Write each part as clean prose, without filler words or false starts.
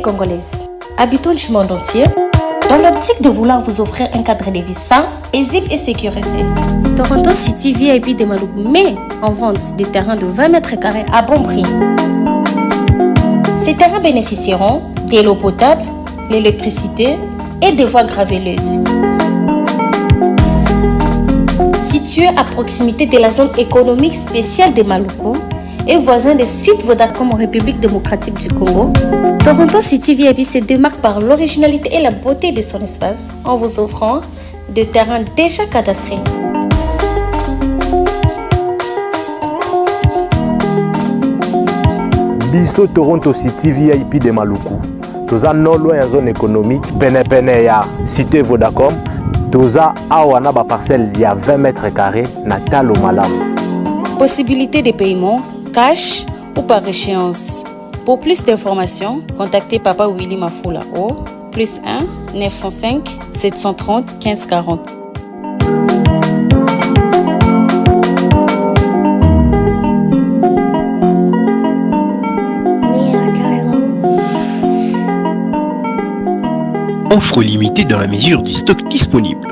Congolaises, habitants du monde entier, dans l'optique de vouloir vous offrir un cadre de vie sain, paisible et sécurisé. Toronto City VIP de Maluku met en vente des terrains de 20 mètres carrés à bon prix. Ces terrains bénéficieront de l'eau potable, l'électricité et des voies graveleuses. Situé à proximité de la zone économique spéciale de Maluku et voisin des sites Vodacom en République démocratique du Congo, Toronto City VIP se démarque par l'originalité et la beauté de son espace en vous offrant des terrains déjà cadastrés. Biso Toronto City VIP de Maluku toza non loin ya zone économique penepene ya cité Vodacom toza awa na ba parcelle ya 20 mètres carrés na talo malamu. Possibilité de paiement cash ou par échéance. Pour plus d'informations, contactez Papa Willy Mafula au plus 1 905 730 1540. Offre limitée dans la mesure du stock disponible.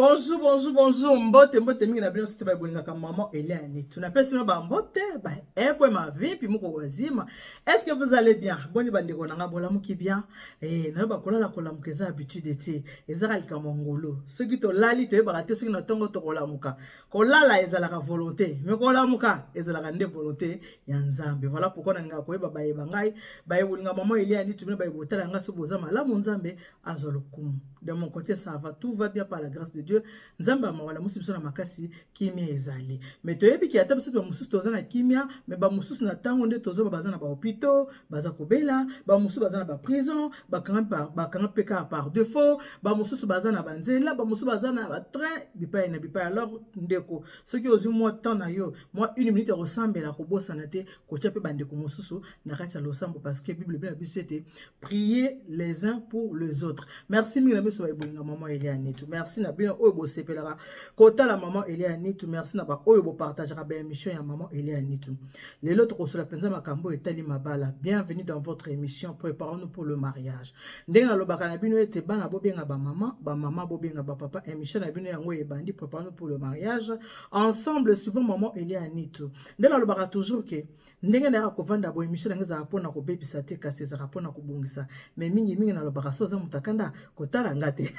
Bonjour, bonjour, bonjour. Mbote, mbote mingi na bino sote ba bolingaka maman Eliane. Tunapesi bino ba mbote, ba ebwe ma vie puis moko wazima. Est-ce que vous allez bien? Boni bandeko na nga bolamuki bien? Eh, na ba kolala kolamuka eza habitude te. Eza likambo ngolu. Soki tolali toyebaka te soki na tongo tokolamuka. Kolala ezalaka volonté, mais kolamuka ezalaka nde volonté ya Nzambe. Voilà pourquoi nalingaka koyeba bayeba ngai, baye bolinga maman Eliane tumina baye botala nga soki boza malamu Nzambe azwa lokumu. De mon côté ça va, tout va bien par la grâce de Dieu. Nzambe amawa lamusi biso na makasi, kimia ezali. Mais toyebi ki ata biso ba mosusu toza na kimia, mais ba mosusu na tango nde tozoba baza na ba hôpitaux, baza kobela, ba mosusu baza na ba prison, bakanga par bakanga pe kaka par défaut, ba mosusu baza na ba nzela, ba mosusu baza na ba train bipai na bipai. Alors ndeko, soki ozwi mwa temps na yo, mwa une minute ya kosambela, kobosana te kotia pe bandeko mosusu na kati ya losambo parce que Bible elobi na biso ete priez les uns pour les autres. Merci mingi na biso ba bolinga maman Elia Nitu. Merci na bino oyo bosepelaka kotala maman Elia Nitu. Merci na ba oyo bopartageaka ba émission ya maman Elia Nitu. Lelo tokosola mpenza makambo etali mabala. Bienvenue dans votre émission Préparons-nous pour le mariage. Ndenge nalobaka na bino ete bana bobenga ba mama, ba mama bobenga ba papa. Émission na bino yango ebandi Préparons-nous pour le mariage. Ensemble suivons maman Elia Nitu. Ndenge nalobaka toujours que ndenge nayaka kovanda boye émission nanga ezalaka mpona kobebisa te kasi ezalaka mpona kobongisa me mingimingi nalobaka so oza moto akanda kotala nga te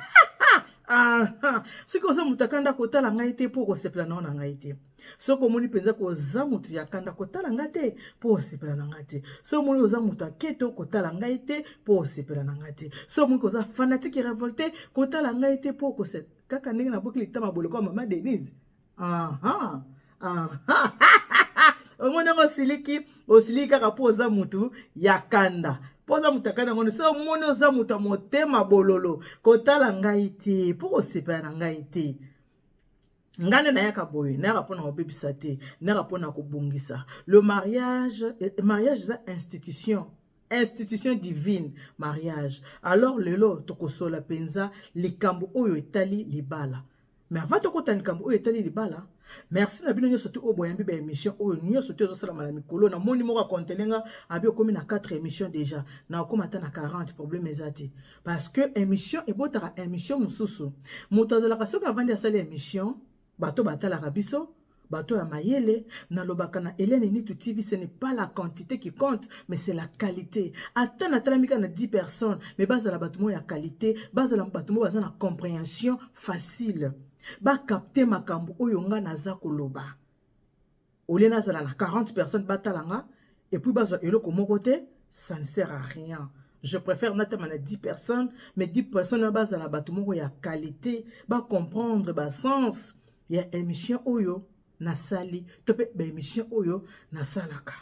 soki oza moto akanda kotala ngai te mpo okosepela nao na ngai te soki omoni mpenza koza moto ya kanda kotala ngai te mpo osepela na ngai te soki omoni oza moto ya keto kotala ngai te mpo osepela na ngai te soki omoni koza fanatique revolte kotala ngai te mpo okosepela kaka ndenge naboki litama boloko ya mama Denise aha aha omoni yango osiliki osiliki kaka mpo oza mutu ya kanda mpo oza moto ya kanda yango so omoni oza moto ya motema bololo kotala ngai te mpo kosepela na ngai te ngai nde nayaka boye nayaka mpona kobebisa te nayaka mpona kobongisa le mariage eh, mariage eza institution institution divine mariage alors lelo tokosola mpenza likambo oyo etali libala mais avant tokota likambo oyo etali libala merci na bino nyonso te oyo boyambi ba émission oyo nyonso te ezosalama na mikolo namoni moko akontele nga abi okomi na 4 émission déjà na okoma ata na 40 problème eza te parce que émission ebotaka émission mosusu moto azalaka soki avandi asali émission bato batalaka biso bato ya mayele nalobaka na Hélène Nitu TV ce n'est pas la quantité qui compte mais c'est la qualité ata natalami kaka na 10 personnes mais bazala bato moko ya qualité bazala bato moko baza na compréhension facile bakapte makambo oyo nga naza koloba olie nazala na 40 personnes batala nga et puis bazwa eloko moko te ça ne sert à rien je préfère natama na 10 personnes mais 10 personnes wana bazala bato moko ya qualité bacomprendre basens ya émission oyo nasali to mpe baémission oyo nasalaka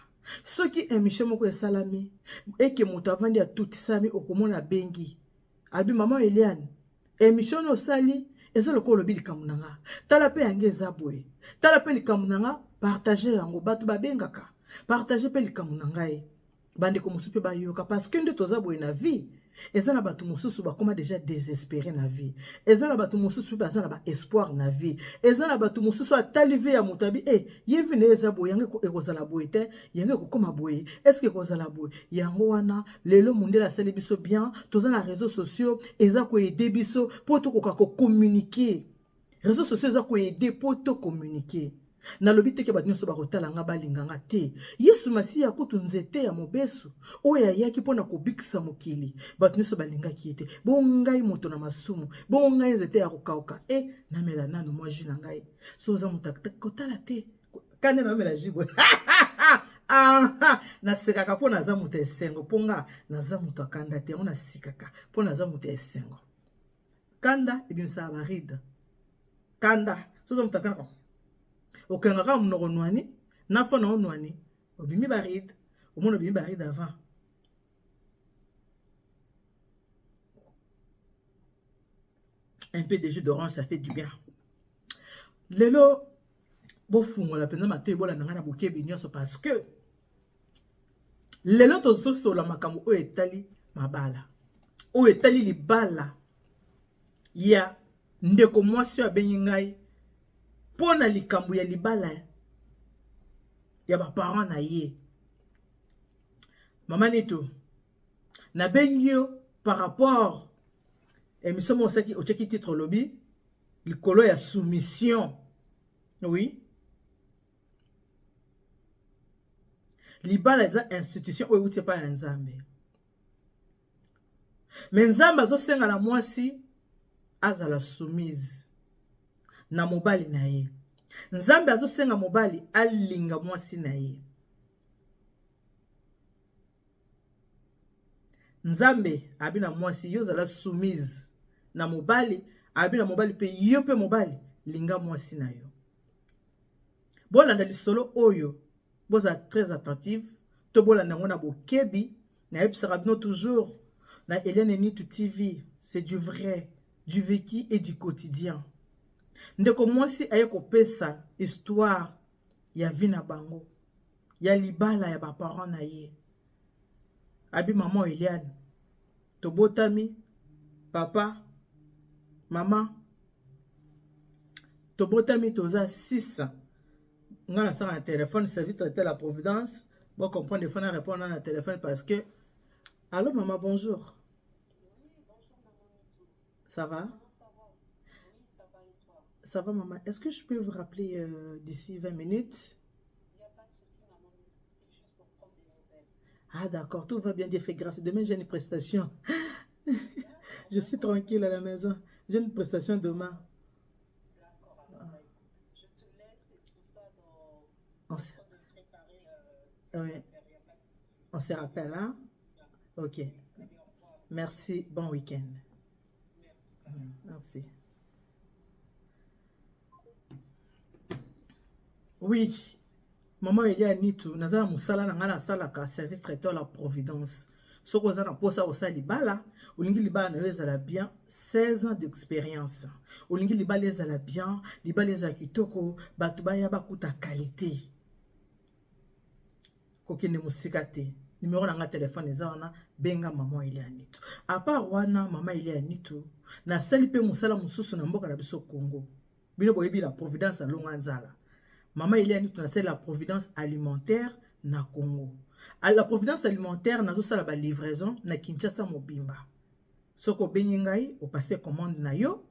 soki émission moko esalami eke moto avandi atutisami okomona abengi abi mama Eliane émission oyo osali eza lokola olobi likambo na nga tala mpe yango eza boye tala mpe likambo na nga partage yango bato babengaka partage mpe likambo na ngai bandeko mosusu mpe bayoka parce que nde toza boye na vie. Eza na bato mosusu bakoma deja désespéré na vie. Eza na bato mosusu mpe baza na ba espoir na vie. Eza na bato mosusu atali vie ya moto abi e eh, ye vie na ye eza boye, yango ekozala boye te, yango ekokoma boye, est-ce que ekozala boye? Yango wana lelo mondele asali biso bien, toza na réseaux sociaux, eza koaider biso mpo tokoka kocommuniquer. Réseaux sociaux eza koaider mpo tocommuniquer. Nalobi te ke bato nyonso bakotala nga balinga nga te. Yesu Masiya kutu nzete ya mobesu oyo ayaki mpo na kobikisa mokili, bato nyonso balingaki ye te. Bongo ngai moto na masumu, bongo ngai nzete ya kokauka, e namela nanu mwa jus na ngai. So oza moto kotala te kande namela jus boye. Nasekaka mpo naza moto ya esengo, mpo nga naza moto akanda te, yango nasekaka mpo naza moto ya esengo. Kanda ebimisaka baride. Kanda soki moto akanda okangaka monoko nwani na fo na onwani obimi baride, omona obimi baride avant. Un peu de jus d'orange, ça fait du bien. Lelo bofungola mpenza matoi, bolanda ngai na bokebi nyonso, parce que lelo tozosola makambo oyo etali mabala, oyo etali libala ya ndeko mwasi oyo abengi ngai mpo na likambo ya libala ya baparent na ye. Mama Nito, nabengi yo par rapport émission moko osaki, otiaki titre, olobi likolo ya soumission. Oui, libala eza institution oyo euti epai ya Nzambe, me Nzambe azosenga na mwasi azala soumise na mobali na ye. Nzambe azosenga mobali alinga mwasi na ye. Nzambe abi na mwasi yo ozala soumise na mobali, abi na mobali mpe yo mpe mobali linga mwasi na yo. Bolanda lisolo oyo, bozala très attentive, to bolanda yango na bokebi. Nayebisaka bino toujours na Eliane Nitu TV, c'est du vrai, du vécu et du quotidien. Ndeko mwasi aye kopesa histoire ya vie na bango, ya libala ya baparent na ye. Abi maman Eliane, tobotami papa mama, tobotami toza 6. Nga nasala na téléphone, service traiteur la providence, bon comprendre, il faut na répondre na téléphone parce que allô maman, bonjour. Oui, bonjour maman Nitou. Ça va? Comment ça va? Oui, ça va et toi? Ça va maman. Est-ce que je peux vous rappeler d'ici 20 minutes? Il n'y a pas de souci maman Nitou, c'était juste pour prendre des nouvelles. Ah d'accord, tout va bien, Dieu fait grâce. Demain j'ai une prestation. Je suis tranquille à la maison. J'ai une prestation demain. D'accord, alors bah écoute, je te laisse et tout ça dans On le se... temps de préparer ouais. tes affaires, il n'y a pas de souci. On se rappelle, hein? Ok. Oui, allez, au revoir. Merci, bon week-end. Merci, pareil. Merci. Oui, maman Eliane Nitu, naza na mosala na ngai, nasalaka service traiteur la providence. Soki oza na mposa kosala libala, olingi libala na yo ezala bien, 16 ans d'expérience, olingi libala ezala bien, libala ezala kitoko, bato baya bakuta qualité, kokende mosika te. Numero na nga telefone eza wana, benga mama Eliane Nitu. À part wana, mama Eliane Nitu, nasali mpe mosala mosusu na mboka na biso Congo. Bino boyebi la providence alonga nzala. Mama Eliane Nitu, nasali la providence alimentaire na Congo. La providence alimentaire, nazosala ba livraison na Kinshasa mobimba. Soki obengi ngai, opasse commande na yo,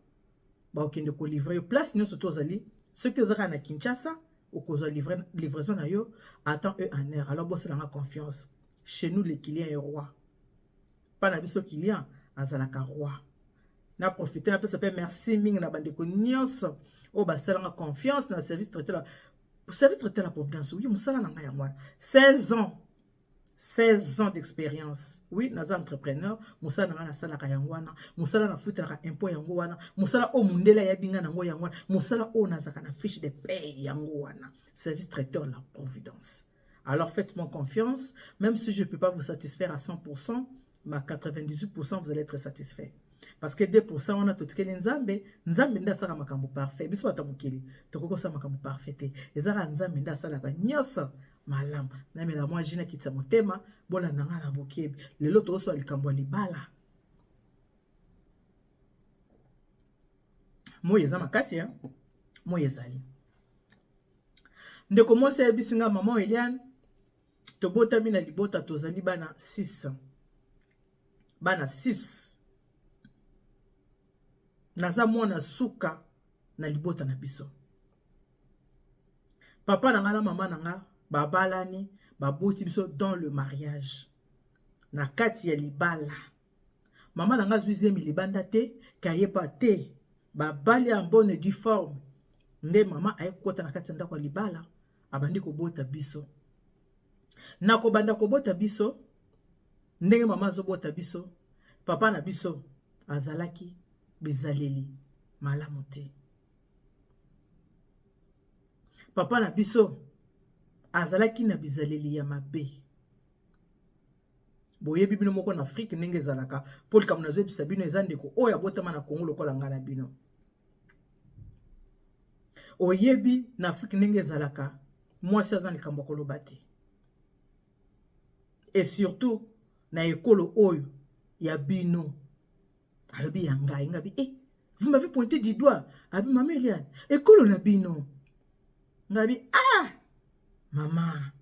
bakokende kolivre yo place nyonso to ozali. Soki oza kaka na Kinshasa, okozwa livraison na yo à temps et en heure. Alors bosalanga confiance. Chez nous, le client est roi. Pa na biso client azalaka roi. Na profiter napesa mpe merci mingi na bandeko nyonso oyo basalanga confiance na service traiteur la, service traiteur la providence. Oui, mosala na ngai yango wana, 16 ans, 16 ans d'expérience. Oui, naza entrepreneur, mosala na ngai nasalaka yango wana, mosala nafutelaka impôt yango wana, mosala oyo mondele ayebi ngai nango yango wana, mosala oyo nazalaka na fiche de paye yango wana, service traiteur la providence. Alors faites-moi confiance, même si je ne peux pas vous satisfaire à 100%, mais à 98% vous allez être satisfait. Parce que 2% wana totikeli Nzambe, Nzambe nde asalaka makambo parfait. Biso bato ya mokili tokoki kosala makambo parfait te. Ezalaka Nzambe nde asalaka nyonso malamu. Namela mwa jus, nakitisa motema, bolanda ngai na bokebi. Lelo tozosala likambo ya libala. Moi eza makasi hein? Moi ezali. Ndeko mwasi ayebisi nga maman Eliane, tobotami na libota tozali bana 6. Bana 6. Naza mwana suka na libota na biso. Papa na nga na mama na nga babalani, baboti biso dans le mariage. Na kati ya libala. Mama na nga azwi zemi libanda te, kayepa te. Babali en bonne et due forme. Nde mama aye kokota na kati ya ndako ya libala, abandi kobota biso. Na kobanda kobota biso, ndenge mama azobota biso, papa na biso azalaki bizaleli malamu te. Papa na biso azalaki na bizaleli ya mabe. Boyebi bino moko na Afrique ndenge ezalaka, mpo likambo nazoyebisa bino eza ndeko oyo abotama na Congo lokola ngai na bino. Oyebi na Afrique ndenge ezalaka, mwasi aza likambo ya koloba te. Et surtout na ekolo oyo ya bino. Alobi ya ngai, ngabi eh, vous m'avez pointé du doigt. Abi mama Eliane, ekolo na bino. Ngabi ah, mama.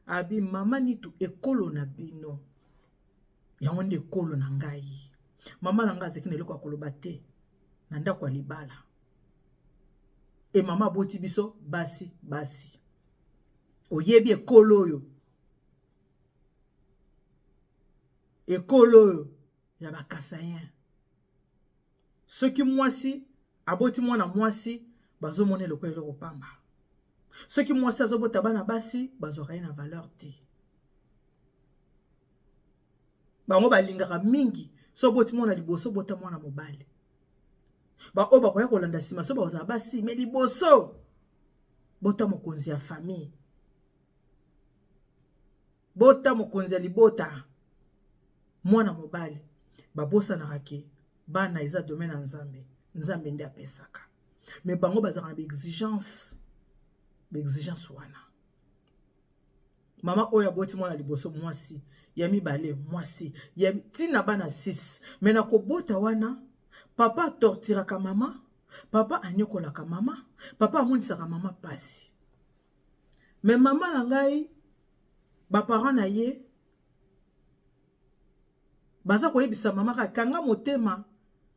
Abi mama nitu ekolo na bino. Yango nde ekolo na ngai. Mama na ngai azalaki na eloko ya koloba te na ndako ya libala. E mama aboti biso basi basi. Oyebi ekolo oyo. Ekolo oyo ya ba Kasaïen. Soki mwasi aboti mwana mwasi bazomona eloko eloko pamba. Soki mwasi azobota bana basi bazwaka ye na valeur te. Bango balingaka mingi so oboti mwana liboso bota mwana mobali. Ba oyo bakoya kolanda nsima so bakozala basi mais liboso bota mokonzi ya famille. Bota mokonzi ya libota mwana mobali. Babosanaka ke bana eza domaine ya Nzambe, Nzambe nde apesaka. Mais bango bazalaka na ba-exigence, ba-exigence wana. Mama oyo aboti mwana liboso mwasi, ya mibale mwasi, ya tina bana 6. Mais na kobota wana, papa atortiraka mama, papa anyokolaka mama, papa amonisaka mama pasi. Mais mama na ngai, ba parents na ye baza koyebisa mama kaka kanga motema,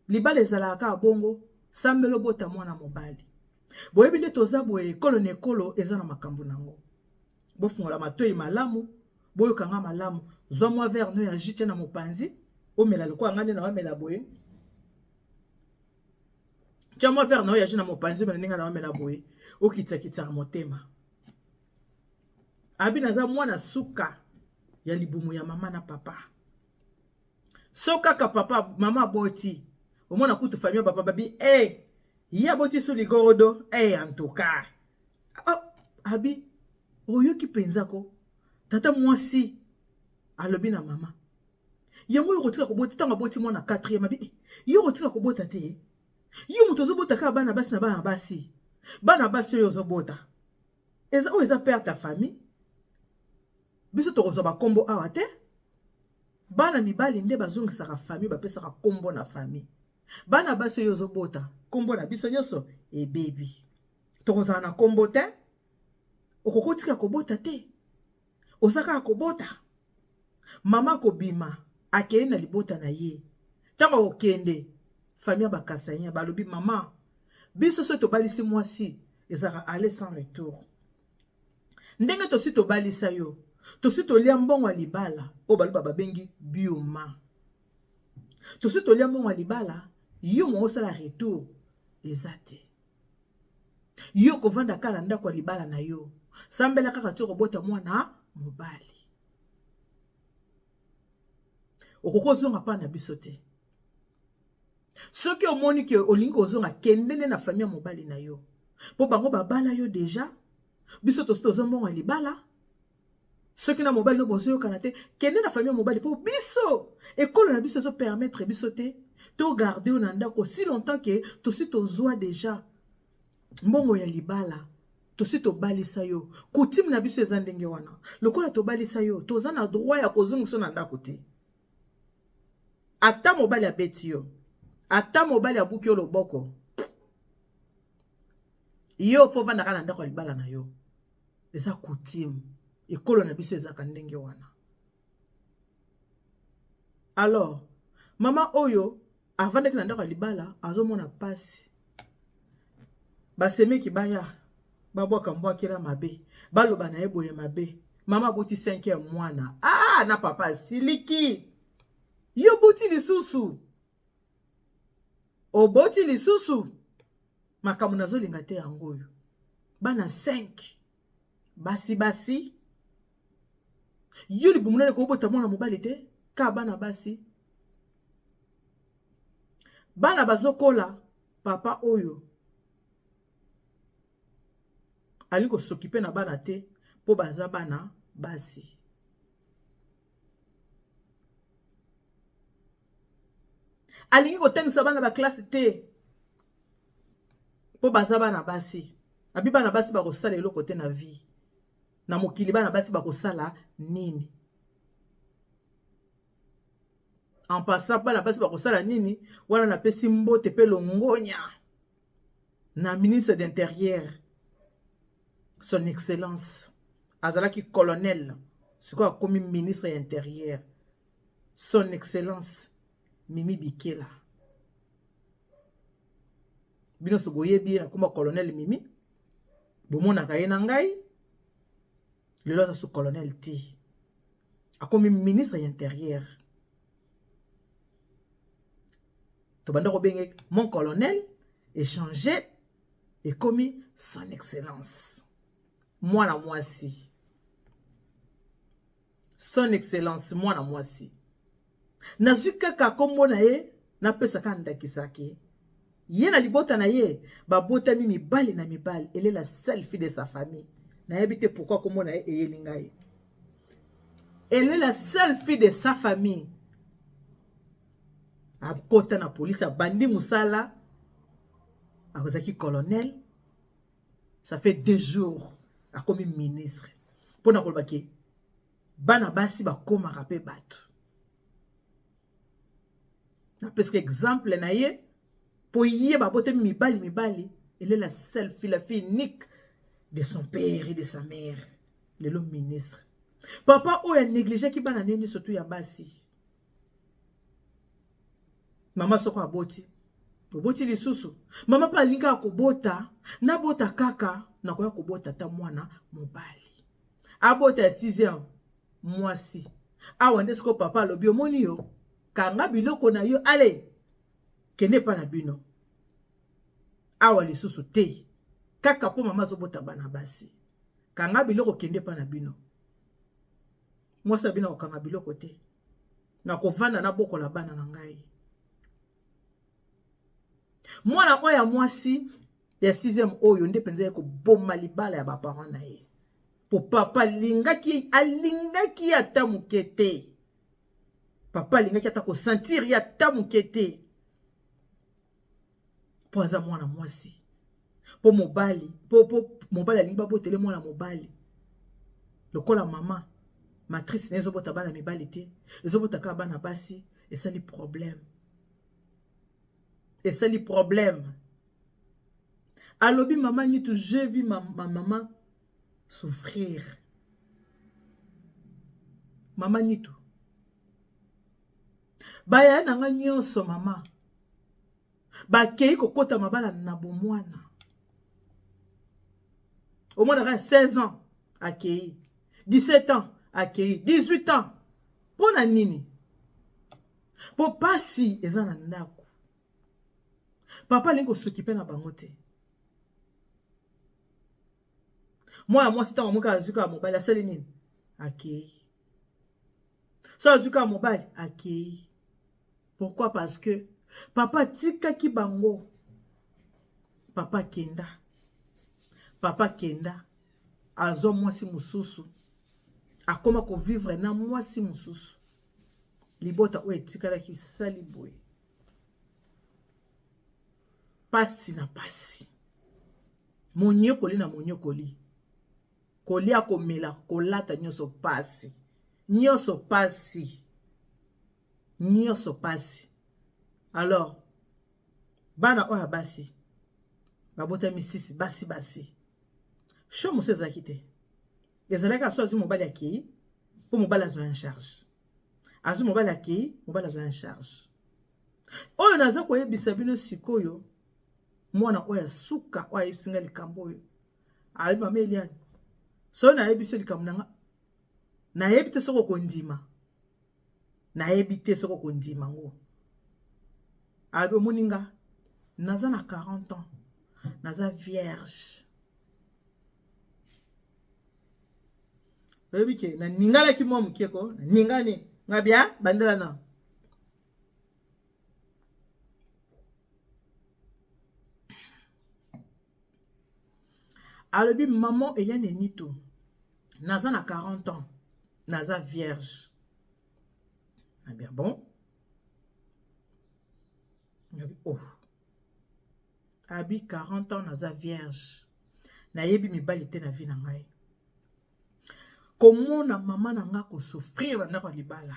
libala ezalaka kaka bongo, sambelo bota mwana mobali. Boyebi nde toza boye, ekolo na ekolo eza na makambo nango. Bofungola matoyi malamu, boyokanga malamu. Zwa mwa verre no ya jus tia na mopanzi, omela lokola ngai nde na omela boye. Tia mwa verre na yo ya jus na mopanzi, omela ndenge na omela boye, okitisa-kitisaka motema. Abi naza mwana suka ya libumu ya mama na papa. So kaka papa mama aboti, omona kutu famille ya papa babi eh, ye aboti su ligorodo eh, en tout cas. Oh, abi oyoki penza ko tata mwasi alobi na mama yango oyo kotika kobota ntango aboti mwana 4e abi eh, yo kotika kobota te, yo moto ozobota kaka bana basi na bana basi, bana basi oyo ozobota eza oyo eza perte ya famille. Biso tokozwa bakombo awa te, bana mibali nde bazongisaka famille, bapesaka kombo na famille. Bana basi oyo ozobota kombo na biso nyonso ebebi, tokozala na kombo te. Okokotika kobota te, oza kaka kobota. Mama kobima akei na libota na ye, ntango akokende famille ya bakasayen balobi mama biso soki tobalisi mwasi ezalaka aller sans retour. Ndenge tosi tobalisa yo, tosi tolia mbongo ya libala oyo baloba babengi bioma, tosi tolia mbongo ya libala, yo moko osala retour eza te. Yo kovanda kaka na ndako ya libala na yo, sambela kaka ti okobota mwana mobali, okoki ozonga pa na biso te. Soki omoni ke olingi kozonga, kende nde na famille ya mobali na yo, po bango babala yo deja, biso tosi tozwa mbongo ya libala. Soki na mobali no bozoyokana te, kende na famille ya mobali, po biso ekolo na biso ezo permettre biso te to garder yo na ndako si longtemps ke tosi tozwa deja mbongo ya libala, tosi tobalisa yo. Coutume na biso eza ndenge wana, lokola tobalisa yo toza na droit ya kozongisa na ndako te. Ata mobali abeti yo, ata mobali abuki yo loboko, Yo fo ovandaka na ndako ya libala na yo. Eza coutume. Ekolo na biso ezalaka ndenge wana. Alors, mama oyo avandaki na ndako ya libala azomona pasi. Basemeki baya babwaka mbwakela mabe, baloba na ye boye mabe. Mama aboti 5 mwana. Ah, na papa asiliki. Yo boti lisusu. Oboti lisusu. Makambo nazolinga te yango oyo. Bana 5. Basi basi. Yo libumu nani kobota mwana mobali te, ka bana basi. Bana bazokola, papa oyo ali kosokipe na bana te mpo baza bana basi. Alingi kotangisa bana ba classe te mpo baza bana basi. Abi bana basi bakosala eloko te na vie. Na mokili bana basi bakosala nini? En passant, bana basi bakosala nini? Wana napesi mbote pe longonya na ministre d'intérieur, son excellence azalaki colonel, sikoyo akomi ministre ya intérieur, son excellence Mimi Bikela. Bino so boyebi ye na komba colonel Mimi, bomonaka ye na ngai lelo aza su colonel te, akomi ministre ya intérieur. Tobanda kobenge mon colonel, échanger ekomi son excellence mwana mwasi, son excellence mwana mwasi. Nazwi kaka kombo na ye, napesaka ndakisa ke ye na libota na ye babotami mibali na mibali. Elle est la seule fille de sa famille. Nayebi te pourquoi kombo na ye eyeli ngai. Elle est la seule fille de sa famille. Akota na police, abandi mosala, akozaki colonel. Ça fait 2 jours akomi ministre. Mpona koloba ke bana basi bakomaka pe bato. Napesaka exemple na ye po ye babotami mibali mibali. Elle est la seule fille, la fille unique de son père et de sa mère. Lelo ministre. Papa oyo a négligeaki bana nini surtout ya basi. Mama soko aboti, oboti lisusu. Mama pa alingi kobota, nabota kaka nakoya kobota ta mwana mobali. Abota ya 6e mwasi. Awa nde siko papa alobi omoni yo, kanga biloko na yo, ale kende pa na bino. Awa lisusu te. Kaka po mama azobota bana basi. Kanga biloko kende pa na bino. Mwasi abina kokanga biloko te. Na kovanda na bokola bana na ngai. Mwana oyo ya mwasi ya 6e oyo nde mpenza ye koboma libala ya ba parents na ye. Po papa alingaki ata moke te. Papa alingaki ata kosentir ye ata moke te. Po aza mwana mwasi. Po mobali, po mobali alingi babotele mwana mobali. Lokola mama matrice na ezobota bana mibali te, ezobota kaka bana basi, esali problème. Esali problème. Alobi mama Nitu, j'ai vu ma maman souffrir. Mama Nitu. Baya na nga nyonso mama. Bakei kokota mabala na bomwana. Omonaka 16 ans akei, 17 ans akei, 18 ans. Pona nini? Po pasi eza na ndako. Papa alingi kosokipe na bango te. Mwana mwasi ntango amoki azwi kaka mobali asali nini? Akei. So azwi kaka mobali akei. Pourquoi? Parce que papa atikaki bango. Papa kenda. Papa kenda. Azwa mwasi mosusu. Akoma kovivre na mwasi mosusu. Libota oyo etikalaki sali boye. Pasi na pasi. Monyokoli na monyokoli. Kolia, komela, kolata nyonso pasi. Nyonso pasi. Nyonso pasi. Alors, bana oyo ya basi. Babotami 6 basi basi. Show mosusu ezalaki te. Ezalaki aso azwi mobali akei mpo mobali azwa en charge. Azwi mobali akei, mobali azwa en charge. Oyo naza koyebisa bino sikoyo, mwana oyo ya suka oyo ayebisi nga likambo oyo. Ayebi mama Eliane. Soki nayebisi yo likambo na nga, nayebi te soki okondima. Nayebi te soki okondima ngo. Ayebi omoni nga, naza na 40 ans, naza vierge. Oyebi ke naninganaki mwa moke ko, naningani nga bia bandela na. Alobi maman Eliane Nitu, naza na 40 ans, naza vierge. Nabi ah bon? Nabi oh. Abi 40 ans naza vierge. Nayebi mibali te na vie na ngai. Komona mama na nga ko souffrir na ndako ya libala.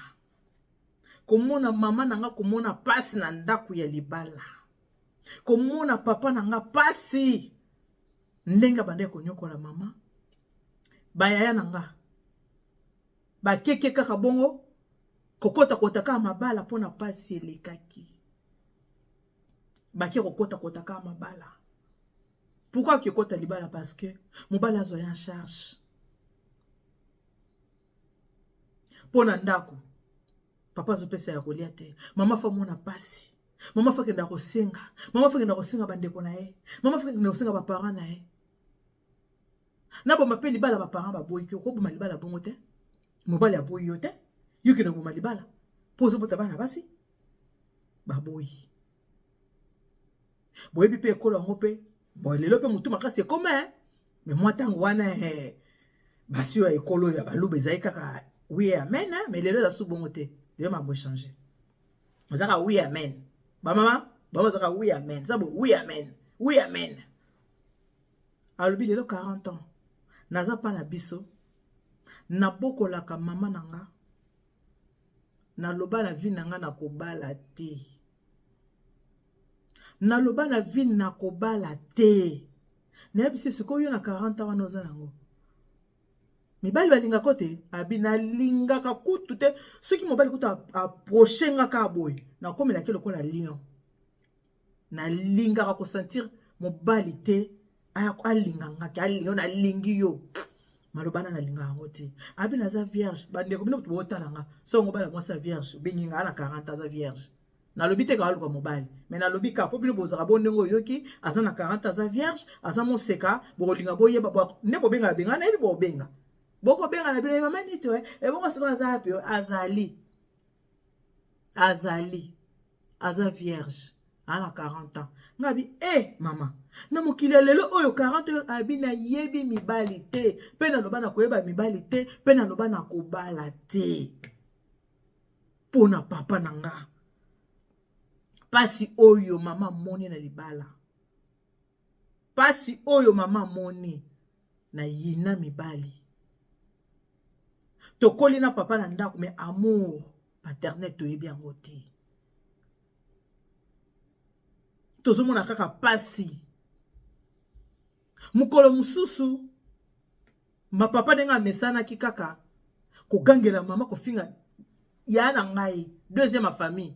Komona mama na nga komona pasi na ndako ya libala. Komona papa na nga pasi ndenge abandaki konyokola mama. Bayaya na nga bakeke kaka bongo kokota kota kaka mabala mpona pasi elekaki. Bake kokota kota kaka mabala. Pourquoi akekota libala? Parce que mobali azwa ye en charge. Mpo na ndako papa azopesa ya kolia te, mama fa mona pasi, mama fa kenda kosenga, mama fa kenda kosenga bandeko na ye, mama fa kenda kosenga baparent na ye. Naboma mpe libala, baparent baboyi ke okoboma libala bongo te, mobali aboyi yo te, yo kende koboma libala mpo ozobota bana basi baboyi. Boyebi mpe ekolo yango mpe bon, lelo mpe motu makasi ekoma eh? Me mwa ntango wana eh, basi oyo ya ekolo ya baluba ezali kaka oui amen eh? Me lelo eza su bongo te, lelo mambo echange, ezaka oui amen. Bamama bango ezaka oui amen, eza bo oui amen, oui amen. Alobi lelo 40 ans naza pa na biso, nabokolaka mama na nga, naloba na vie na nga nakobala te, naloba na vie nakobala te. Nayebisi sikoyo yo na 40 ans wana oza nango, mibali balingaka te? Abi nalingaka kutu te. Soki mobali kutu approche nga kaka boye, nakomelaki lokola lion. Nalingaka kosentir mobali te alinga nga te, alinga yo, nalingi yo, maloba na nalinga yango te. Abi naza vierge. Bandeko bino botala nga, soki mobali mwasi ya vierge obengi nga na 40 aza vierge, nalobi te kaka luka mobali, me nalobi kaka mpo bino bozalaka bo ndenge oyoki aza na 40 aza vierge, aza moseka, bokolinga boyeba nde bobenga benga, nayebi bobenga, bokobenga na bino mama niti ebongo sikoyo aza wapi? Azali, azali, aza vierge, ana 40 ans. Nga bi eh mama, na mokili ya lelo oyo 40 ans, abi nayebi mibali te, mpe naloba na koyeba mibali te, mpe naloba na kobala te mpo na papa na nga. Pasi oyo mama amoni na libala, pasi oyo mama amoni na yina mibali. Tokoli na papa na ndako, mais amour paternel toyebi yango te, tozomona kaka pasi. Mokolo mosusu ma papa ndenge amesanaki kaka kogangela mama, kofinga ya na ngai deuxième ya famille,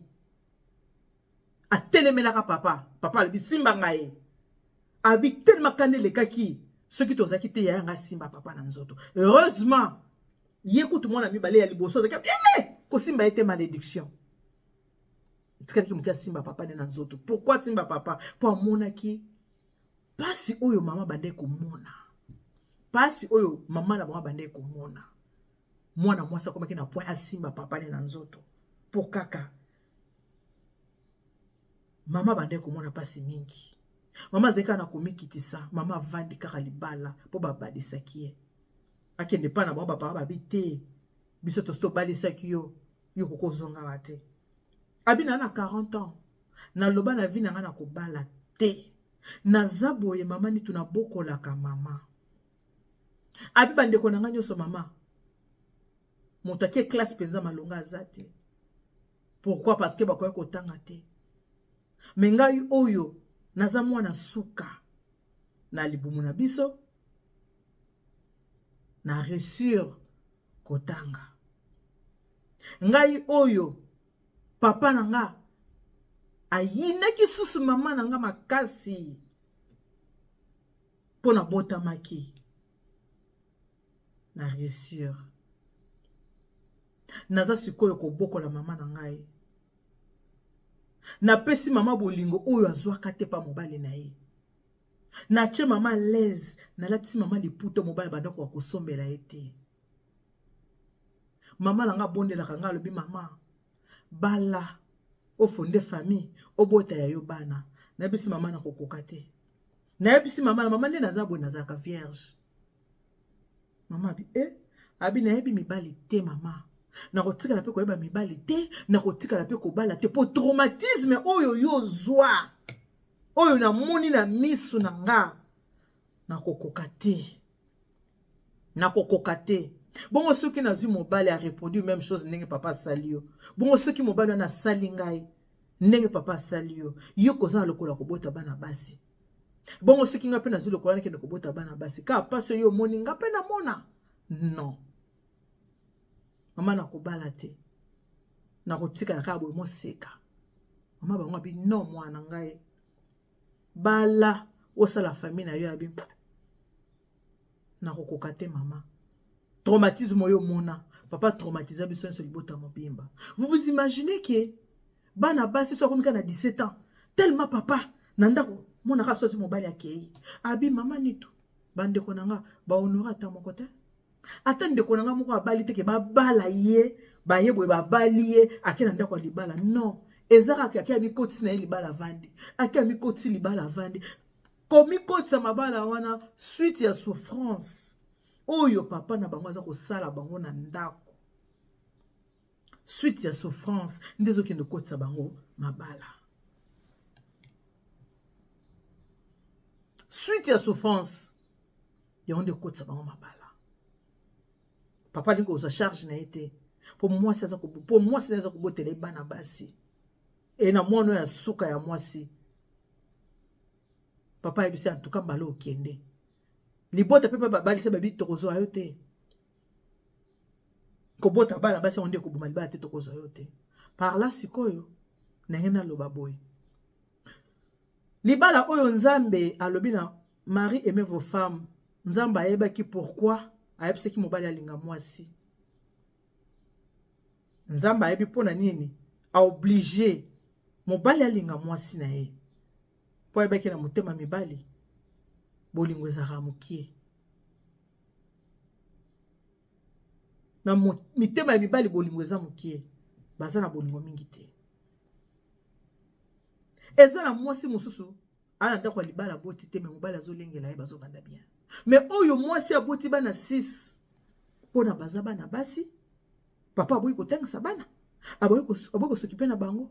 atelemelaka papa. Papa alobi simba ngai, abi telema kanda elekaki, soki tozalaki te yaya ngai simba papa na nzoto. Heureusement ye kutu mwana mibale ya liboso azalaki kosimba ye te, malédiction etikalaki moke asimba papa nde na nzoto. Pourquoi simba papa? Mpo amonaki pasi oyo mama bandeki komona, pasi oyo mama na bango bandeki komona. Mwana mwasi akomaki na point asimba papa nde na nzoto, mpo kaka mama bandeki komona pasi mingi. Mama azali kaka na komikitisa, mama avandi kaka libala mpo babalisaki ye, akende mpa na bango, bapapa babi te, biso tosi tobalisaki yo, yo kokozongaka te. Abi na na 40 ans, naloba na vie na nga na kobala te, naza boye mama nitu nabokolaka mama. Abi bandeko na nga nyonso mama moto akie classe mpenza malonga aza te. Pourquoi? Parce que bakoki kotanga te. Me ngai oyo naza mwana suka. na libumu na biso na réussir kotanga. Ngai oyo papa na nga ayinaki susu mama na nga makasi mpo nabotamaki na réussir. Naza sikoyo kobokola mama na ngai. Napesi mama bolingo oyo azwaka te pa mobali na ye. Natie mama à l'aise, nalatisi mama liputa mobali abanda koka kosombela ye te. Mama na nga abondelaka nga alobi mama bala ofonde famille obota ya yo bana. Nayebisi mama nakokoka te. Nayebisi mama na mama nde naza boye nazalaka vierge. Mama abi eh abi nayebi mibali te mama. Nakotikala mpe koyeba mibali te, nakotikala mpe kobala te po traumatisme oyo yo ozwa oyo namoni na misu na nga nakokoka te. Nakokoka te. Bongo soki nazwi mobali a reproduire même chose ndenge papa asali yo. Bongo soki mobali wana asali ngai ndenge papa asali yo, yo kozala lokola kobota bana basi. Bongo soki ngai mpe nazwi lokola nakende kobota bana basi, kaka pasi oyo omoni ngai mpe namona. Non. Mama nakobala te. Nakotikala kaka boye moseka. Mama bango abi non mwana ngai. Bala osala famille na yo abi nakokoka te mama. Traumatisme oyo omona papa traumatisa biso nyonso libota mobimba. Vous vous imaginez que bana basi so akomi kaka na 17 ans tellement papa na ndako monaka so azwi mobali akei abi mama nitu bandeko na nga bahonore ata moko te ata ndeko na nga moko abali te ke babala ye baye boye babali ye ake na ndako ya libala non eza kaka ake amikotisi na ye libala avandi ake amikotisi libala avandi komikotisa mabala wana suite ya souffrance oyo papa na bango aza kosala bango na ndako suite ya souffrance nde ezokende kokotisa bango mabala suite ya souffrance yango nde ekotisa bango mabala papa alingi kozwa charge na ye te mpo mwasi aza mpo mwasi na ye aza kobotela ye bana basi e na mwana oyo ya suka ya mwasi papa ayebisi antuka mbala okende libota mpe mpe babalisa babi tokozwa yo te kobota bana basi yango nde koboma libala te tokozwa yo te par là sikoyo ndenge naloba boye libala oyo nzambe alobi na Marie aimez vos femmes nzambe ayebaki pourquoi ayebisaki mobali alinga mwasi nzambe ayebi mpo na nini aoblige mobali alinga mwasi na ye mpo ayebaki na motema mibali bolingo ezalaka mokie na mitema ya mibali bolingo eza mokie baza na bolingo mingi te eza na mwasi mosusu ana ndako ya libala aboti te me mobali azolengela ye bazovanda bien me oyo mwasi aboti bana 6 mpona baza bana basi papa aboyi kotangisa bana aboyi kosokipe na bango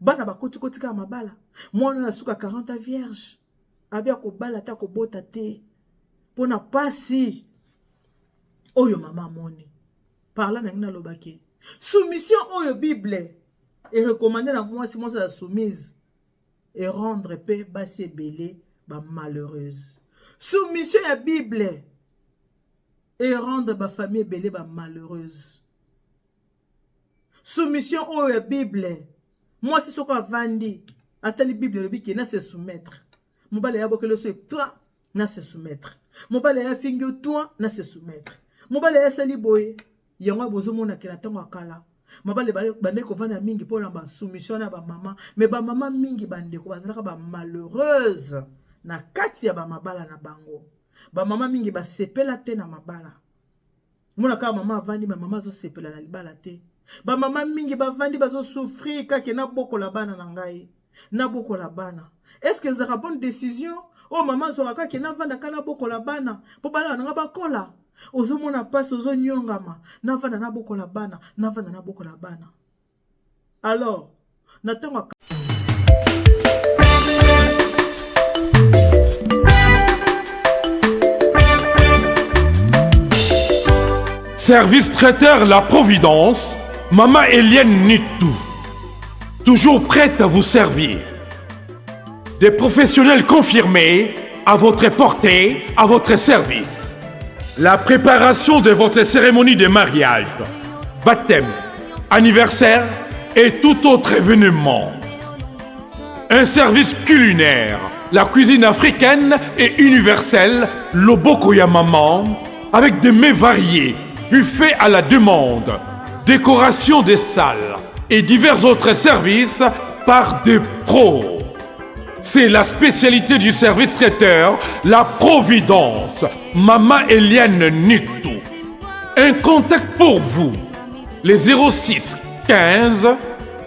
bana bakotikoti kaka mabala mwana oyo asuka 40 ans vierge abi akobala ata akobota te mpona pasi oyo mama amoni parla na ngai nalobaki soumission oyo bible erekomande na mwasi mwasi ya soumise erendre mpe basi ebele ba malheureuse soumission ya bible erendre bafamille ebele ba malheureuse soumission oyo ya bible mwasi soko avandi atali bible elobi ke na se soumettre mobali aya bokeli so toi na se soumettre mobali aya fingi yo toi na se soumettre mobali aya asali boye yango bozomona ke na ntango ya kala mabale bandeki kovanda mingi mpo na basoumission na bamama me bamama mingi bandeko bazalaka bamalheureuse na kati ya bamabala na bango bamama mingi basepela te na mabala mona kaka mama avandi ma mama azosepela na libala te bamama mingi bavandi bazosouffrir kake nabokola bana na ngai nabokola bana est ce que ezalaka bonne décision oyo mama azwaka kake navanda kaka nabokola bana mpo bana na ngai bakola ozomona mpasi ozonyongama navanda nabokola bana navanda nabokola bana alors na ntango Service traiteur La Providence, Mama Eliane Nitou, toujours prête à vous servir. Des professionnels confirmés à votre portée, à votre service. La préparation de votre cérémonie de mariage, baptême, anniversaire et tout autre événement. Un service culinaire, la cuisine africaine et universelle, Loboko ya Maman, avec des mets variés, buffet à la demande, décoration des salles et divers autres services par des pros. C'est la spécialité du service traiteur, la Providence, Mama Eliane Nitou. Un contact pour vous, les 06 15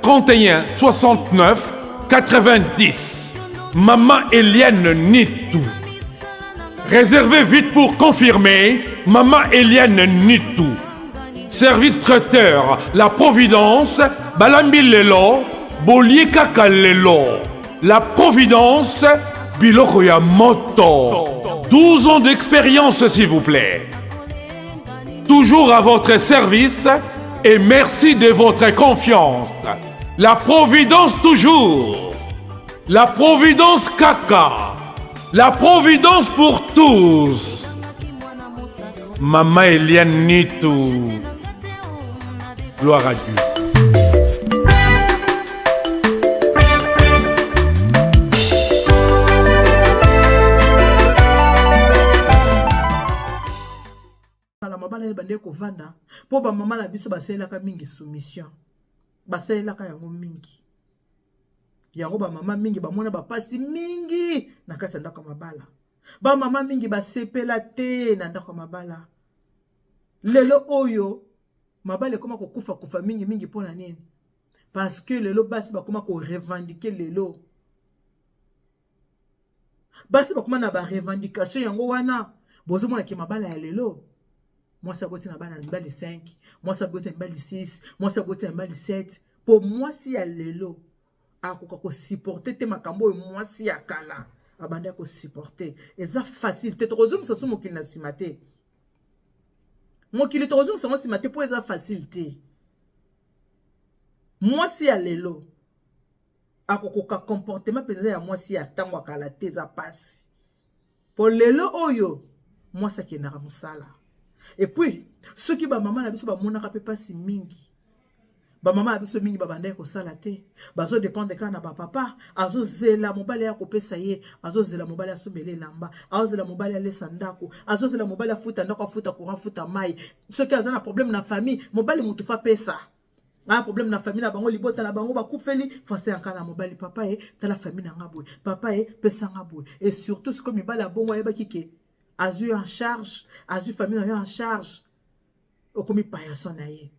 31 69 90. Maman Eliane Nitou. Réservez vite pour confirmer, Maman Eliane Nitou. Service traiteur, la Providence, Balambi Lelo, Bolie Kaka Lelo. La Providence, Biloko ya Moto. 12 ans d'expérience, s'il vous plaît. Toujours à votre service et merci de votre confiance. La Providence toujours. La Providence Kaka. La Providence pour tous. Maman Eliane Nitou. Gloire à Dieu. Kala mabala ebandeki kovanda mpo bamama na biso basalelaka mingi soumission, basalelaka yango mingi. Yango bamama mingi bamona bapasi mingi na kati ya ndako ya mabala. Bamama mingi basepela te na ndako ya mabala. Lelo oyo mabala ekoma kokufa kufa mingi mingi mpo na nini? Parce que lelo basi bakoma korevendiquer. Lelo basi bakoma na barevendication. Yango wana bozomona ke mabala ya lelo, mwasi aboti na bana mibali 5, mwasi aboti na mibali 6, mwasi aboti na mibali 7, mpo mwasi ya lelo akoka kosupporter te makambo oyo mwasi ya kala abandi akosupporter. Eza facile te. Tokozongisa so mokili na nsima te. Mokili tokozongisa ngo nsima te mpo eza facile te. Mwasi ya lelo akokoka comportement mpenza ya mwasi ya ntango ya kala te. Eza mpasi mpo lelo oyo mwasi akendaka mosala. Et puis soki bamama na biso bamonaka mpe mpasi mingi, bamama na biso mingi babandaki kosala te, bazodépendre kaka na bapapa. Azozela mobali ya kopesa ye, azozela mobali asombela elamba, azozela mobali alesa ndako, azozela mobali afuta ndako, afuta courant, afuta mai. Soki aza na problème na famille, mobali motu fa pesa. Aya problème na famille na bango, libota na bango bakufeli, fase yanka na mobali: "Papa ye, tala famille na nga boye, papa ye, pesa nga boye." Et surtout sikoyo mibali ya bongo, ayebaki ke azwi en charge, azwi famille na yo en charge, okomi paillasson na ye,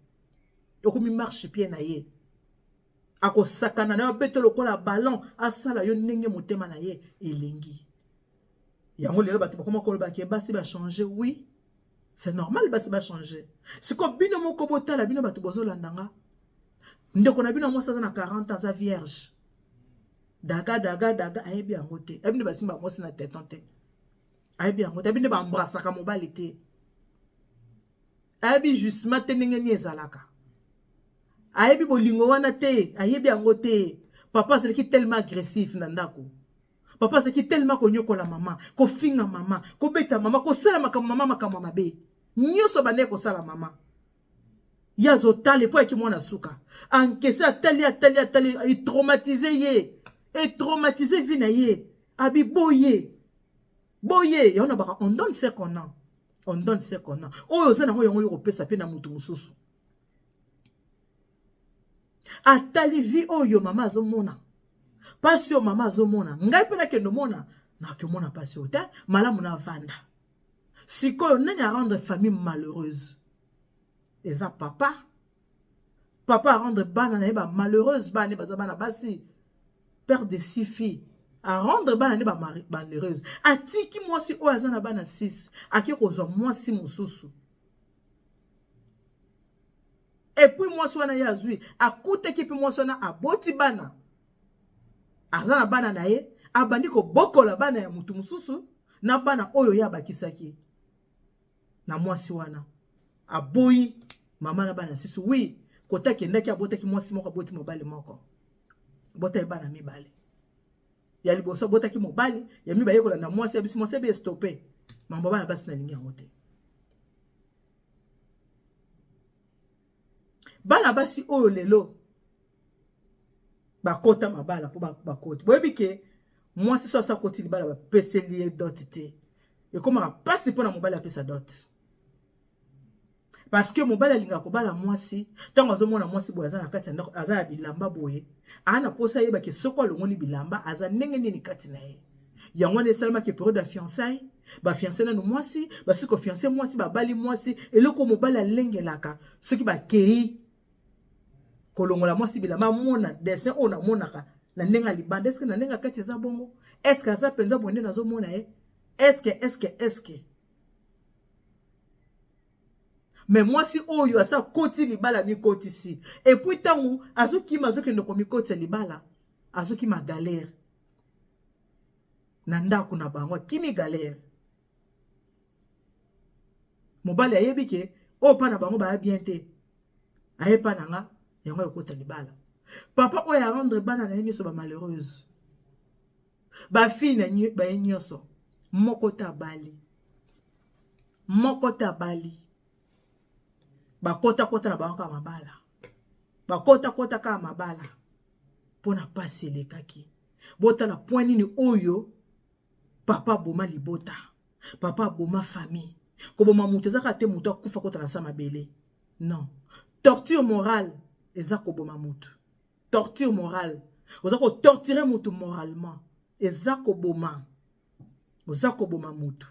okomi marchepied na ye. Akosakana na yo, abete lokola ballon, asala yo ndenge motema na ye elingi. Yango lelo bato bakoma kolobaki basi bachange. Oui, c'est normal, basi bachange. Sikoyo bino moko botala, bino bato bozolanda nga, ndeko na bino mwasi aza na 40, aza vierge, daga daga daga ayebi yango te. Ayebi nde basimba mwasi na téton te, ayebi yango te. Ayebi nde baembrassaka mobali te, ayebi justement te ndenge nini ezalaka, ayebi bolingo wana te, ayebi yango te. Papa azalaki tellement agressif na ndako, papa azalaki tellement konyokola mama, kofinga mama, kobeta mama, kosala makambo mama, makambo mabe nyonso bandeki kosala mama. Ye azotala epo ayaki mwana suka, ankese, atali, atali, atali, etraumatiser ye, etraumatiser vie na ye. Abi boye boye. Yango na baka, on donne ce qu'on a, on donne ce qu'on a. Oyo oza nango, yango oyo kopesa mpe na motu mosusu. Atali vie oyo mama azomona, mpasi oyo mama azomona, ngai mpe nakende omona, nakemona mpasi oyo te, malamu navanda. Sikoyo nani arendre famille malheureuse? Eza papa. Papa arendre bana na ye bamalheureuse. Bana ne baza bana basi, père de six filles, arendre bana nde bamalheureuse. Atiki mwasi oyo aza na bana 6, ake kozwa mwasi mosusu. Et puis mwasi wana ye azwi, akutaki mpe mwasi wana aboti bana, aza na bana na ye. Abandi kobokola bana ya motu mosusu na bana oyo ye abakisaki na mwasi wana. Aboyi mama na bana sisi. Wi kota akendaki, abotaki mwasi moko, aboti mobali moko, bota ye bana mibale. Ya liboso abotaki mobali, ya mibale kolanda mwasi, ya bisi mwasi abe stoppe. Mambo bana basi nalingi yango te. Bana basi oyo lelo bakota mabala mpo bakoti. Boyebi ke mwasi so asakoti libala bapeseli ye dot te. Ekomaka pasi mpo na mobali apesa dot. Parce que mobali alingaka kobala mwasi ntango azomona mwasi boye aza na kati ya ndako, aza ya bilamba boye, aa na mposa ayeba ke soko alongoli bilamba aza ndenge nini kati na ye. Yango wana esalamaki periode ya fiançailles, bafiance nanu mwasi, basi kofiance mwasi, babali mwasi. Eloko mobali alengelaka soki bakei kolongola mwasi bilamba, amona dessin oyo namonaka na ndenge ya libanda, eske na ndenge ya kati eza bongo? Eske aza mpenza boye nde nazomona ye? Eske eske eske Me mwasi oyo asa koti libala, mikotisi, epuis ntango azokima, azokende komikotisa libala, azokima galere na ndako na bango, akimi galere. Mobali ayebi ke oyo mpa na bango baya bien te, aye mpa na nga, yango ekota libala. Papa oyo arendre bana na ye nyonso bamalheureuse, bafille na baye nyonso, moko te abali, moko te abali. Bakotakota na bango kaka mabala, bakotakota kaka mabala mpo na pasi elekaki. Botala point nini oyo papa aboma libota, papa aboma famille. Koboma moto eza kaka te moto akufa kota na sa mabele, non. Torture morale eza koboma moto. Torture morale, oza kotorture moto moralement, eza koboma, oza koboma moto.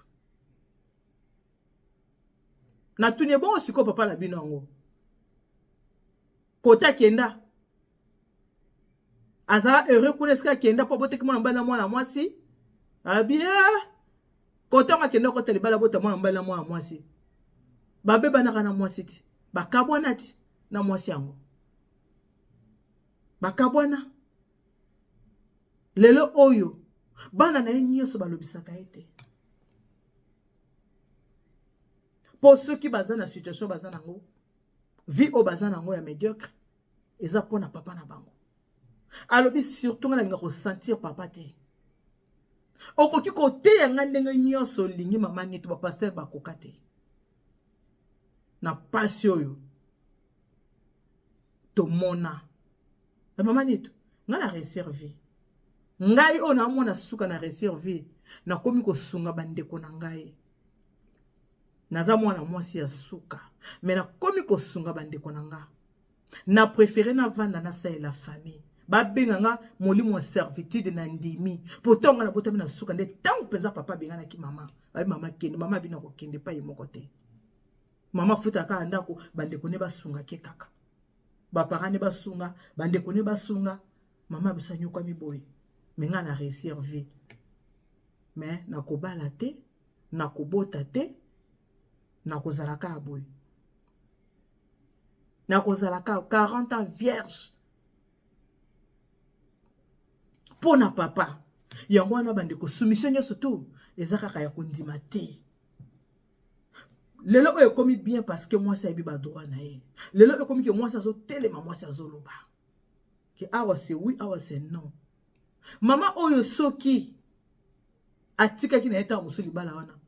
Natuni ebongo sikoyo papa na bino yango kota akenda, azala heureux kuna esika akenda, mpo abotaki mwana mobali na mwana mwasi. Abi kota yango akenda kota libala, bota mwana mobali na mwana mwasi, babebanaka na mwasi ti bakabwana, ti na mwasi yango bakabwana. Lelo oyo bana na ye nyonso balobisaka ye te, mpo soki baza na situation baza nango, vie oyo baza nango ya médiocre, eza mpona papa na bango. Alobi surtout nga nalinga kosentir papa te. Okoki koteya nga ndenge nyonso olingi, mama Nito, bapasteur bakoka te na pasi oyo tomona. Mama Nito, nga na réussir vie, ngai oyo naomona suka na réussir vie, nakomi kosunga bandeko na ngai. Naza mwana mwasi ya suka, me nakomi kosunga bandeko na nga. Na préféré navanda, nasalela famille. Babenga nga molimo ya servitude na ndimi. Pourtant nga nabotami na suka, nde ntango mpenza papa abenganaki mama, babi mama kende, mama abina kokende epai moko te. Mama afutaka kaka ndako, bandeko ne basungaki kaka, baparent ne basunga, bandeko ne basunga. Mama biso anyokwami boye, me nga na réussir vie, me nakobala te, nakobota te, nakozala kaka boye, nakozala kaka 40 ans vierge mpo na papa. Yango wana bandeko, soumission nyonso tu eza kaka ya kondima te. Lelo oyo ekomi bien parce que mwasi ayebi badroit na ye. Lelo oyo ekomi ke mwasi azotelema, mwasi azoloba ke awa c'est oui, awa c'est non. Mama oyo soki atikaki na ye ntango mosusu libala wana,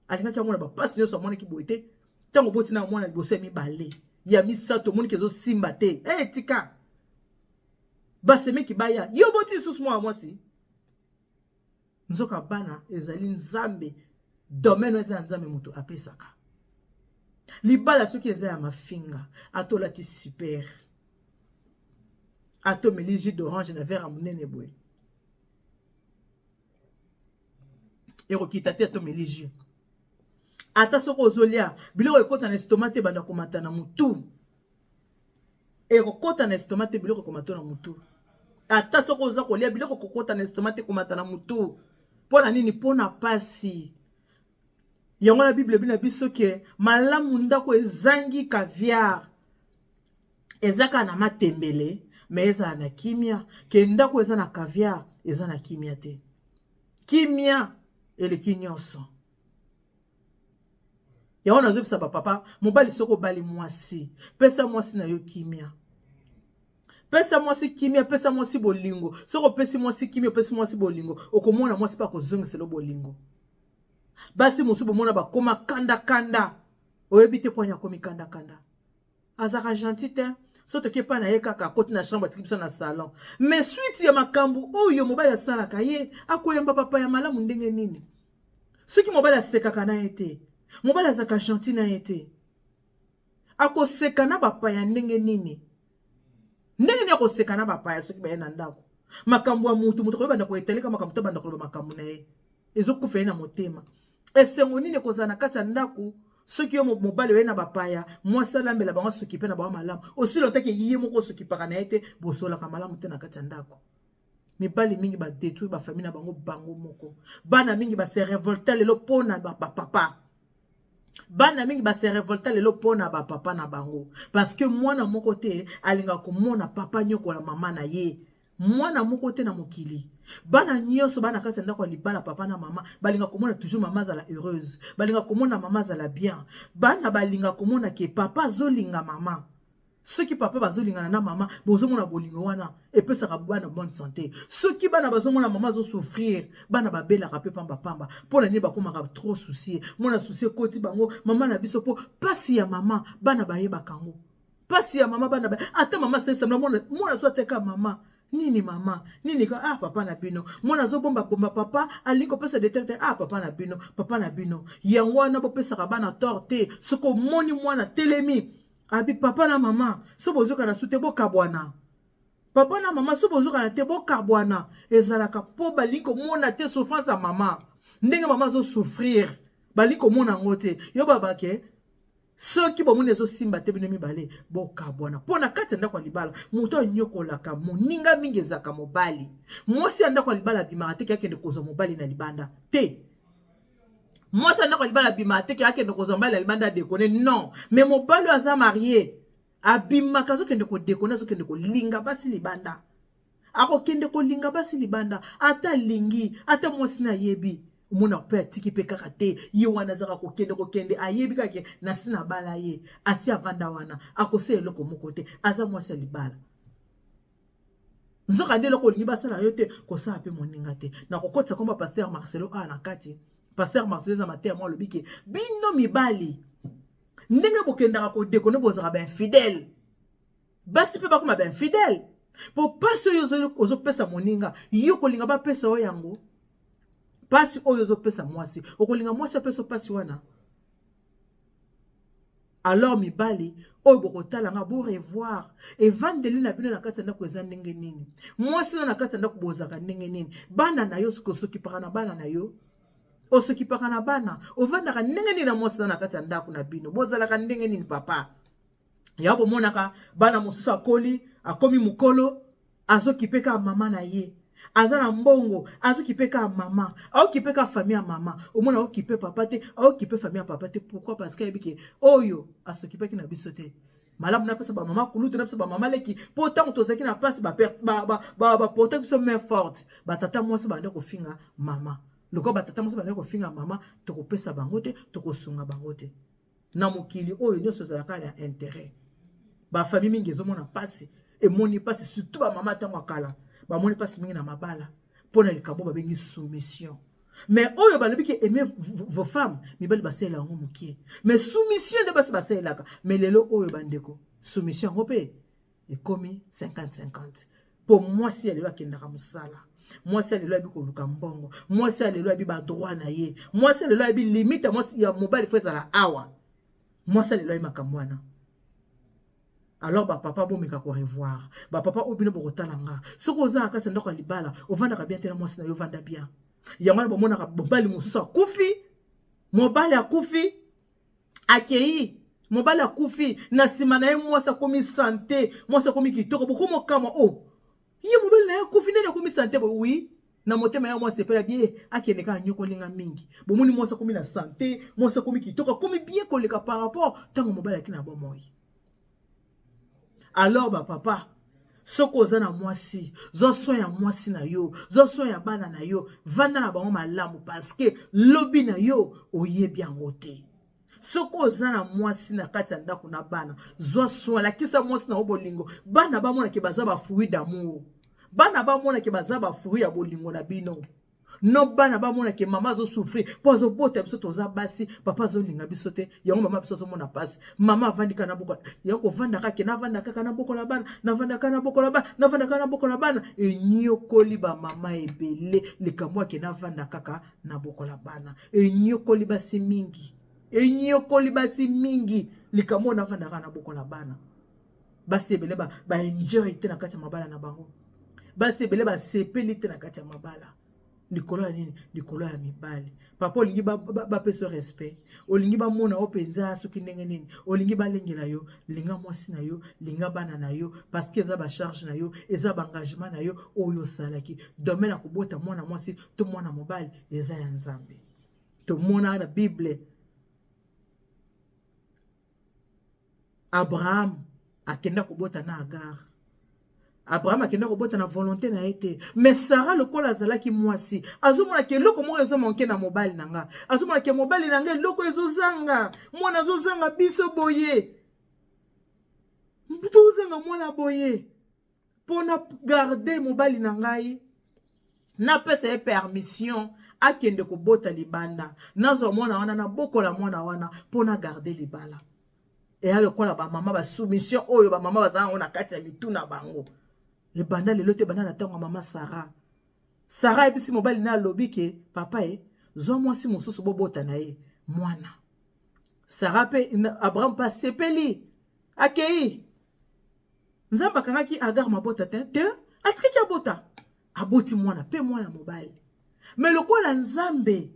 alingaki amona bapasi nyonso amonaki boye te. Ntango oboti na mwana liboso, ya mibale, ya misato, omoniki ezosimba te, hey, tika basemeki baya yo, boti lisusu mwana mwasi. Nzoka bana ezali Nzambe, domaine eza ya Nzambe moto apesaka. Libala soki eza ya mafinga, ata olati super, ata omeli jus d'orange na verre ya monene boye, ekokita te. Ata omeli jus, ata soki ozolia biloko, ekota na estomac te, ebanda komata na motu. Ekokota na estomac te, biloko ekomata na motu. Ata soki oza kolia biloko, kokota na estomac te, komata na motu. Mpo na nini? Mpo na pasi yango. Na Bible ebi na biso ke malamu ndako ezangi caviar, eza kaka na matembele, me ezala na kimia, ke ndako eza na caviar, eza na kimia te. Kimia eleki nyonso. Yango nazobisa bapapa, mobali soki obali mwasi, pesa mwasi na yo kimia. Pesa mwasi kimia, pesa mwasi bolingo. Soki opesi mwasi kimia, opesi mwasi bolingo, okomona mwasi mpe akozongisela bolingo. Basi mosusu bomona bakoma kanda kanda, oyebi te mpo ani akomi kanda kanda. Azalaka gentil te. So toki epai na ye kaka akoti na chambre, atiki biso na salon. Mais suite ya makambo oyo mobali asalaka ye, akoyamba papa ya malamu ndenge nini? Soki mobali asekaka na ye te, mobali azalaka gentil na ye te, akoseka na bapaya ndenge nini? Ndenge nini akoseka na bapaya soki baye na ndako? Makambo ya mutu, mutu akoyebanda koetalika makambo to banda koloba makambo na ye, ezokufa ye na motema. Esengo nini ekozala na kati ya ndako soki yo mobali oye na bapaya, mwasi alambela bango, asokipe na bango malamu, osili otaki ye moko osokipaka na ye te, bosolaka malamu te na kati ya ndako. Mibali mingi badétruire bafamille na bango bango moko. Bana mingi base révolter lelo mpona bapapa. Bana mingi base révolter lelo mpona bapapa na bango, parce que mwana moko te alingaka komona papa nyokola mama na ye. Mwana moko te na mokili. Bana nyonso bana kati ya ndako ya libala, papa na mama balinga komona toujours mama azala heureuse, balinga komona mama azala bien. Bana balinga komona ke papa azolinga mama. Soki papa bazolingana na mama, bozomona bolingo wana epesaka bana bonne santé. Soki bana bazomona mama azosouffrir, bana babelaka mpe pambapamba. Mpo na nini bakomaka trop soucieux? Mona souci ekoti bango, mama na biso, mpo pasi ya mama bana bayebaka yango. Pasi ya mama bana ba... ata mama asalisa mwana, mwana azo ateka mama nini, mama nini ka, ah, papa na bino. Mwana azobomba bomba, papa alingi kopesa détecte, ah, papa na bino, papa na bino. Yango wana bopesaka bana tort te. Soki omoni mwana telemi abi papa na mama, so bozokana su te, bokabwana. Papa na mama, so bozokana te, bokabwana. Ezalaka mpo balingi komona te souffrance ya mama, ndenge mama azosouffrir, balingi komona yango te. Yo babake, soki bomoni ezosimba te, bino mibale bokabwana. Mpo na kati ya ndako ya libala, moto anyokolaka moninga mingi ezalaka mobali. Mwasi ya ndako ya libala abimaka te ke akende kozwa mobali na libanda te. Mwasi ya ndako ya libala abimaka te ke akende kozwa mobali na libanda, adéconner, non. Mais mobali oyo aza marié abimaka, azokende kodéconner, azokende kolinga basi libanda. Akokende kolinga basi libanda, ata alingi, ata mwasi na ayebi, omona mpe atiki mpe kaka te. Ye wana azaka kokende kokende, ayebi kaka ke nasi na bala ye, asi avanda wana, akosala eloko moko te, aza mwasi ya libala. Nzoka nde eloko olingi basala yo te, kosala mpe moninga te. Nakokotisa komba pasteur Marcelo awa na kati. Pasteur Marcelo, eza mateya mwa alobi ke bino mibali, ndenge bokendaka kodéconner, bozalaka bainfidèle. Basi mpe bakoma bainfidèle, po mpasi oyo ozopesa moninga, yo kolinga bapesa yo yango. Mpasi oyo ozopesa mwasi, okolinga mwasi apesa mpasi wana. Alors mibali oyo bokotala nga, borevoir evandeli na bino na kati ya ndako eza ndenge nini. Mwasi no na kati ya ndako bozalaka ndenge nini? Bana na yo, soki osokipaka na bana na yo, osokipaka na bana, ovandaka ndenge nini na mwasi na na kati ya ndako na bino? Bozalaka ndenge nini, papa? Ya bomonaka bana mosusu akoli, akomi mokolo, azokipe kaka mama na ye. Aza na mbongo, azokipe kaka mama, aokipe kaka famille ya mama. Omona aokipe papa te, aokipe famille ya papa te. Pourquoi? Parce que ayebi ke oyo asokipaki na biso te malamu. Napesa bamama kulutu, napesa bamama leki, mpo ntango tozalaki na place, baportaki biso main forte. Batata mwasi bande kofinga mama. Lokola batata mwasi bande kofinga mama, tokopesa bango te, tokosunga bango te. Na mokili oyo nyonso ezalaka na intérêt. Bafamille mingi ezomona mpasi, emoni mpasi, surtout bamama ntango ya kala bamoni mpasi mingi na mabala mpo na likambo babengi soumission. Mais oyo balobi ke aimez vos femmes, mibali basalela yango mokie, mais soumission nde basi basalelaka. Mais lelo oyo, bandeko, soumission yango mpe ekomi 50-50, mpo mwasi ya lelo akendaka mosala, mwasi ya lelo ayebi koluka mbongo, mwasi ya lelo ayebi badroit na ye, mwasi ya lelo ayebi limite mwasi ya mobali faut ezala awa. Mwasi ya lelo ayebi makambo wana. Alors bapapa, bomeka korevoir. Bapapa oyo bino bokotala nga, soki oza na kati ya ndako ya libala, ovandaka bien te na mwasi na yo, ovanda bien. Yango wana bomonaka mobali mosusu akufi, mobali akufi, akei, mobali akufi, na nsima na ye mwasi akomi santé, mwasi akomi kitoko. Bokomokamwa o oh, ye mobali na ye akufi, ndeni akomi santé boye? Oui, na motema ya mwasi epela bie, akende kaka nyokolinga mingi. Bomoni mwasi akomi na santé, mwasi akomi kitoko, akomi bien koleka par rapport ntango mobali aki na bomoi. Alors bapapa, soki oza na mwasi, zwa soin ya mwasi na yo, zwa soin ya bana na yo, vanda na bango malamu, parce que lobi na yo oyebi yango te. Soki oza na mwasi na kati ya ndako na bana, zwa soin, lakisa mwasi na yo bolingo. Bana bamonake baza bafruit d'amour, bana bamonake baza bafruit ya bolingo na bino. No, bana bamona ke mama azosouffrir mpo azobota biso, toza basi, papa azolinga biso te, yango mama biso azomona mpasi. Mama avandi kaka na bokola, yango kovanda kaka, navanda kaka na bokola bana, navanda kaka na bokola bana, navanda kaka na bokola bana. Enyokoli bamama ebele likambo ake navanda kaka na bokola bana, enyokoli basi mingi, enyokoli basi mingi likambo oyo navanda kaka na bokola bana. Basi ebele baenjoy ba te na kati ya mabala na bango, basi ebele basepeli te na kati ya mabala. Likolo ya nini? Likolo ya mibali. Papa, olingi bapesa ba respect, olingi bamona yo mpenza soki ndenge nini, olingi balengela yo, linga mwasi na yo, linga bana na yo, parce que eza bacharge na yo, eza baengagement na yo oyo osalaki. Domaine ya kobota mwana mwasi to mwana mobali eza ya Nzambe. Tomona na Bible, Abraham akenda kobota na Agar. Abraham akenda kobota na volonté na ye te, mais Sara lokola azalaki mwasi, azomona ke eloko moko ezomanke na mobali na nga, azomona ke mobali na nga eloko ezozanga, mwana azozanga biso boye, tozanga mwana boye. Mpo na garde mobali na ngai, napesa ye permission akende kobota libanda, nazwa mwana wana, nabokola mwana wana mpo na garde libala. Eya lokola bamama basoumission oyo bamama baza yango na kati ya mitu na bango ebanda lelo te, ebanda na ntango ya mama Sara. Sara ayebisi mobali na, alobi ke papa e zwa mwasi mosusu bobota na ye mwana. Sara mpe Abraham mpe asepeli, akei. Nzambe akangaki Agar mabota te te, atikaki abota, aboti mwana mpe mwana mobali. Me lokola Nzambe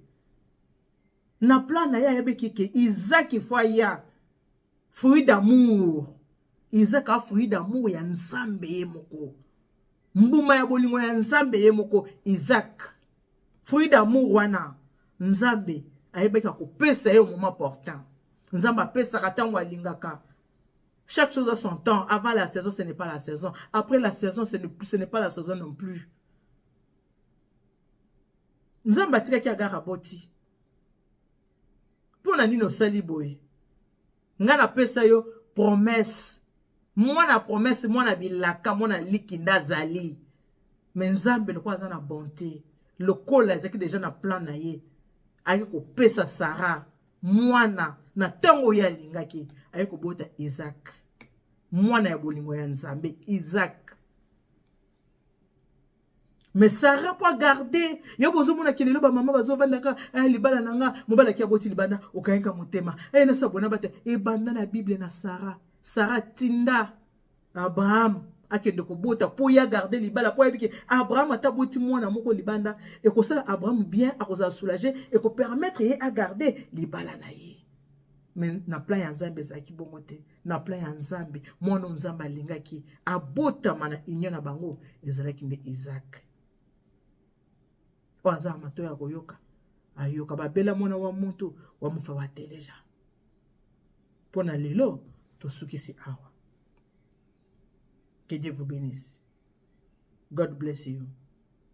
na plan na ye ayebeki ke Isaac fo aya fruit d'amour, Isaac a fruit d'amour ya Nzambe ye moko, mbuma ya bolingo ya Nzambe ye moko, Isaac fruit d'amour wana Nzambe ayebaki akopesa ye au moment opportun. Nzambe apesaka ntango alingaka. Chaque chose a son temps. Avant la saison, ce n'est pas la saison. Après la saison, ce n'est pas la saison non plus. Nzambe atikaki Agar aboti. Mpo na nini osali boye? Ngai napesa yo promesse, mwana promesse, mwana bilaka, mwana likinda azali. Me Nzambe lokola aza na bonté, lokola ezalaki deja na plan na ye, ayaki kopesa Sara mwana na ntango oyo alingaki, aye kobota Isaac, mwana ya bolingo ya Nzambe, Isaac. Mais Sara po agarde yo, bozomona ke lelo bamama bazovandaka eh, libala na nga, mobali aki aboti libanda, okayaka motema eh, nasabona bate. Ebanda na Bible na Sara. Sara tinda Abraham akende kobota mpo ye agarde libala, mpo ayebi ke Abraham ata aboti mwana moko libanda, ekosala Abraham bien, akozala soulage, ekopermettre ye agarde libala na ye. Mais na plan ya Nzambe ezalaki bongo te. Na plan ya Nzambe, mwana oyo Nzambe alingaki abotama na union na bango ezalaki nde Isaac. Oyo aza na matoyi ya koyoka ayoka. Babela mwana wa mutu wa mufa wa teleja. Mpo na lelo tosukisi awa. Que Dieu vous bénisse. God bless you.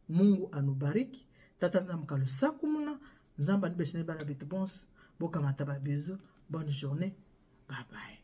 Mungu anubariki. Tata Nzambe kalusaku muna. Nzambe anibeshene bana bitu bons. Bokamata ba bisous. Bonne journée. Bye bye.